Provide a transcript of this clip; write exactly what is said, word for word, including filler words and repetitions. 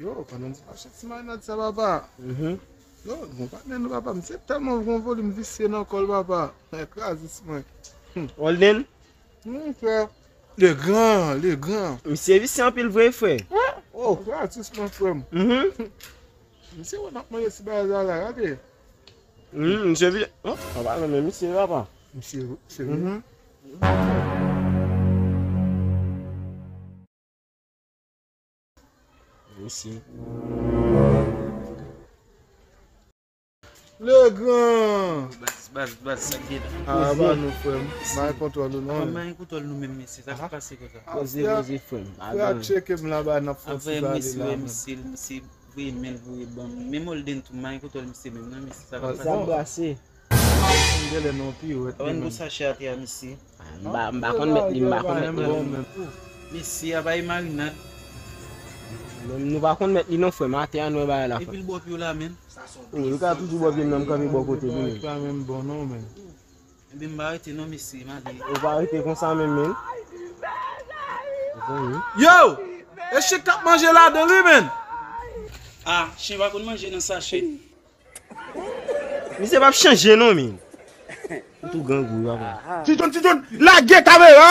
Yo, pandan m ap mache ti marinad sa, papa. Mhm. Yo, gon patnè nou, papa. Misye tèlman gon volim visye nan kò l, papa. Kraze sou mwen. Holden? Wi, frè. Le gran, le gran. Misye visye anpil vre, frè. Wi. Oh. Kraze sou mwen, frè m. Mhm. Misye wè n ap manje ti bagay la, gade. Mhm, misye visye. Oh, papa, non, men misye, papa. Misye, serye? Mhm. Mesye. Le gran! Baz, baz, baz, sa k gen la? A, ba nou, frè m. Mari kontwòl ou, non? Mari kontwòl nou menm, mesye. Sa k pase konsa? Poze, poze, frè m. Frè a tcheke m la, ba n ap fè ti pale la, mesye, mesye voye men l voye ban m. Menm Holden tou, mari kontwòl misye menm, non, mesye. Sa k pase? Sa brase. M genlè nan piwèt. Avan n gwo sachè atè a, mesye. M pa, m pa konn mèt li, m pa konn mèt li. Mesye, a bay marinad. Nou, nou pa konn mèt li non, frè m. Atè a nou wè bagay la, frè. Epi l bò pye w la, menm. Oh, li ka toujou bò pye m nan, m kanpe bò kote li, menm. Pa menm bon non, menm. Ebyen, m pa rete non, mesye, m ale. Ou pa rete konsa menm, menm. Yo! E chen k ap manje ladan li, menm. Ah, chen pa konn manje nan sachè. Misye p ap chanje non, men. Ou tou grangou, papa. Ti John, Ti John, lage kamera!